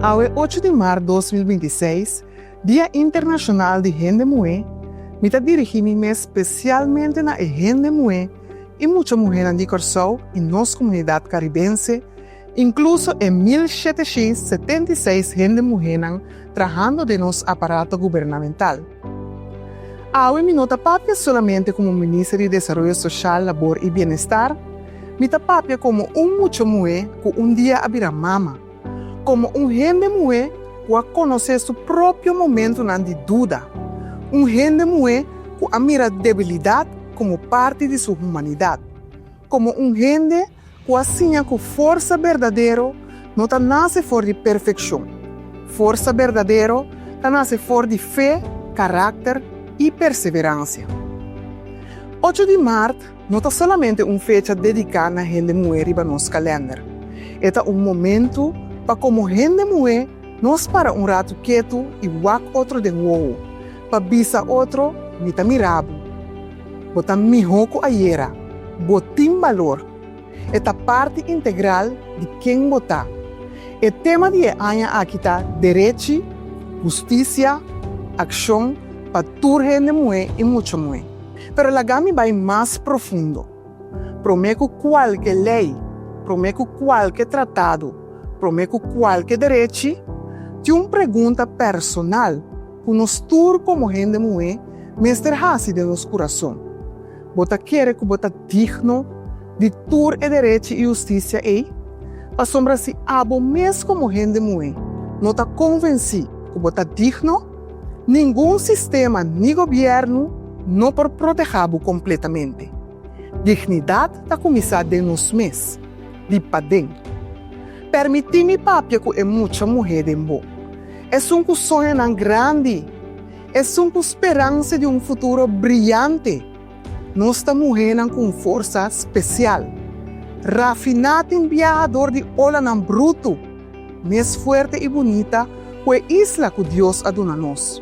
Awe 8 di mart 2026, Dia Internashonal di Hende Muhé, mi ta dirigí mi mes spesialmente na e hende muhé i mucha muhénan di Kòrsou i nos komunidat karibense, inkluso e 1776 hende muhénan trahando den nos aparato gubernamental. Awe mi no ta papia solamente komo Minister di Desaroyo Soshal, Labor i Bienestar, mi ta papia komo un mucha muhé ku un dia a bira mama, komo un hende muhé ku a konosé su propio momentunan di duda, un hende muhé ku a mira debilidat komo parti di su humanidat, komo un hende ku a siña ku forsa berdadero no ta nase for di perfekshon. Forsa berdadero ta nase for di fe, karakter i perseveransia. 8 di mart no ta solamente un fecha dediká na hende muhé riba nos kalènder. E ta un momentu pa komo hende muhé nos para un ratu ketu i wak otro den wowo, pa bisa otro, Mi ta mira bo. Bo ta mihó ku ayera. Bo tin balor. E ta parti integral di ken bo ta. E tema di e aña aki ta Derechi, Hustisia, Akshon pa tur hende muhé i mucha muhé. Pero laga mi bai mas profundo. Promé ku kualke lei, promé ku kualke tratado, promé ku kualke derechi, tin un pregunta personal ku nos tur komo hende muhé mester hasi den nos kurason, Bo ta kere ku bo ta digno di tur e derechi i hustisia ei? Pasobra si abo mes komo hende muhé no ta konvensí ku bo ta digno, ningun sistema ni gobièrnu no por protehá bo kompletamente. Dignidat ta kuminsá den nos mes, di paden. Permití mi papia ku e mucha muhé den bo. Esun ku soñonan grandi, esun ku speransa di un futuro briyante. Nos ta muhénan ku un forsa spesial. Rafiná tin biaha dor di olanan brutu, mes fuerte i bunita ku e isla ku Dios a duna nos.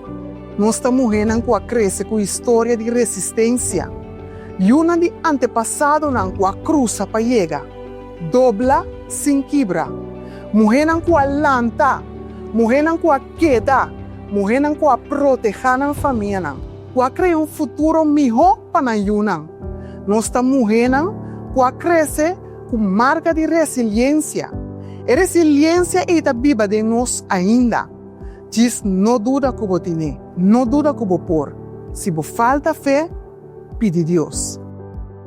Nos ta muhénan ku a krese ku historia di resistensia, yunan di antepasadonan ku a krusa pa yega. Dobla sin kibra. Muhénan ku a lanta, muhénan ku a keda, muhénan ku a protehá nan famianan, ku a krea un futuro mihó pa nan yunan. Nos ta muhénan ku a krese ku marka di resiliensia. E resiliensia ei ta biba den nos ainda. Djis no duda ku bo tin'é, no duda ku bo por. Si bo falta fe, pidi Dios.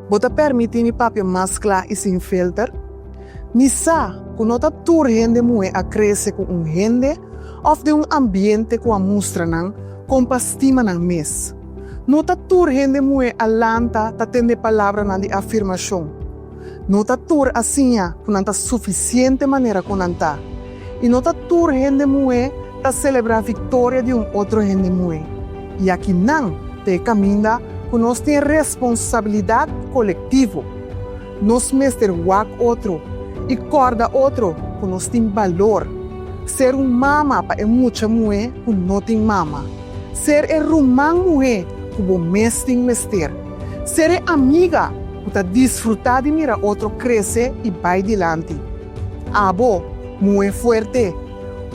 Bo ta permití mi papia mas kla i sin filter? Mi sa ku no ta tur hende muhé a krese ku un hende òf den un ambiente ku a mustra nan kon pa stima nan mes. No ta tur hende muhé a lanta ta tende palabranan di afirmashon. No ta tur a siña ku nan ta sufisiente manera ku nan ta. I no ta tur hende muhé ta selebrá viktoria di un otro hende muhé. I akinan ta e kaminda ku nos tin e responsabilidat kolektivo. Nos mester wak otro i kòrda otro ku nos tin balor. Ser un mama pa e mucha muhé ku no tin mama. Ser e ruman muhé ku bo mes tin mester. Ser e amiga ku ta disfrutá di mira otro krese i bai dilanti. Abo, muhé fuerte,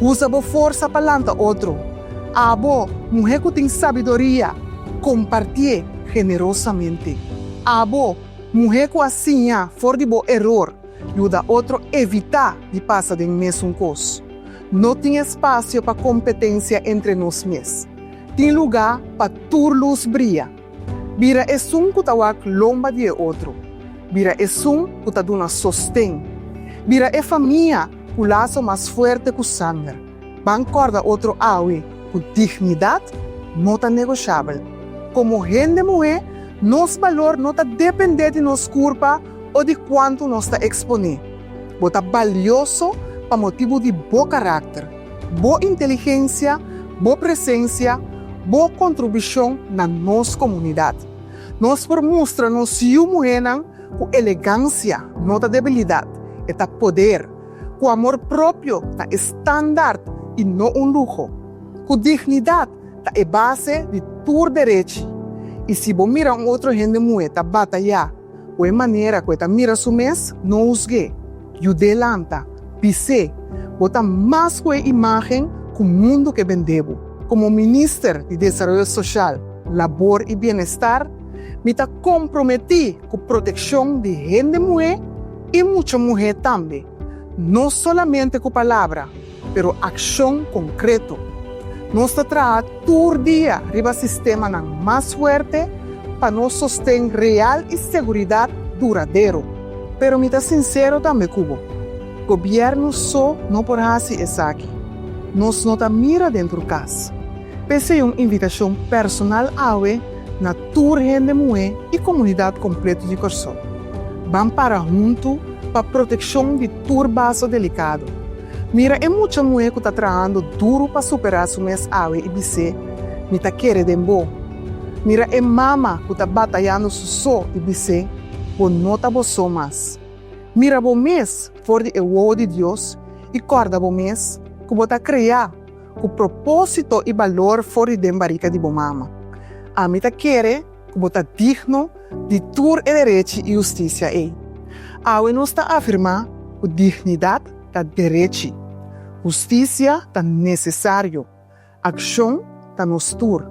usa bo forsa pa lanta otro. Abo, muhé ku tin sabiduria, kompartié generosamente. Abo, muhé ku a siña for di bo eror, yuda otro evitá di pasa den mesun kos. No tin espasio pa kompetensia entre nos mes. Tin lugá pa tur lus bria. Bira esun ku ta wak lomba di e otro. Bira esun ku ta duna sosten. Bira e famia ku laso mas fuerte ku sanger. Ban kòrda otro awe ku dignidat no ta negoshabel. Komo hende muhé, nos balor no ta dependé di nos kurpa o di kuantu nos ta eksponé. Bo ta balioso pa motibu di bo karakter, bo inteligensia, bo presensia, bo kontribushon na nos komunidat. Nos por mustra nos yu muhénan ku elegansia no ta debilidat, e ta poder, ku amor propio ta e standaard i no un luho, ku dignidat ta e base di tur derechi. I si bo mira un otro hende muhé ta batayá ku e manera ku e ta mira su mes, no husg'é. Yud'é lanta. Bis'é, Bo ta mas ku e imágen ku mundu ke bende bo. Komo Minister di Desaroyo Soshal, Labor i Bienestar, mi ta komprometí ku protekshon di hende muhé i mucha muhé tambe, no solamente ku palabra, pero akshon konkreto. Nos ta traha tur dia riba sistemanan mas fuerte pa nos sosten real i seguridat duradero. Pero mi ta sinsero tambe ku bo, gobièrnu so no por hasi esaki. Nos no ta mira den tur kas. P'esei un invitashon personal awe na tur hende muhé i komunidat kompleto di Kòrsou. Ban para huntu pa protekshon di tur baso delikado. Mira e mucha muhé ku ta trahando duru pa superá su mes awe i bis'é, Mi ta kere den bo. Mira e mama ku ta batayando su so i bis'é, Bo no ta bo so mas. Mira bo mes for di e wowo di Dios i kòrda bo mes ku bo ta kreá ku propósito i balor for di den barika di bo mama. Ami ta kere ku bo ta digno di tur e derechi i hustisia ei. Awe nos ta afirmá ku dignidat ta derechi, hustisia ta nesesario, akshon ta nos tur.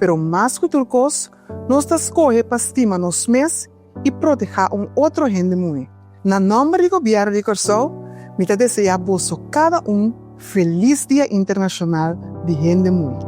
Pero mas ku tur kos, nos ta skohe pa stima nos mes i protehá un otro hende muhé. Na nòmber di Gobièrnu di Kòrsou, mi ta deseá boso kada un felis Dia Internashonal di Hende Muhé.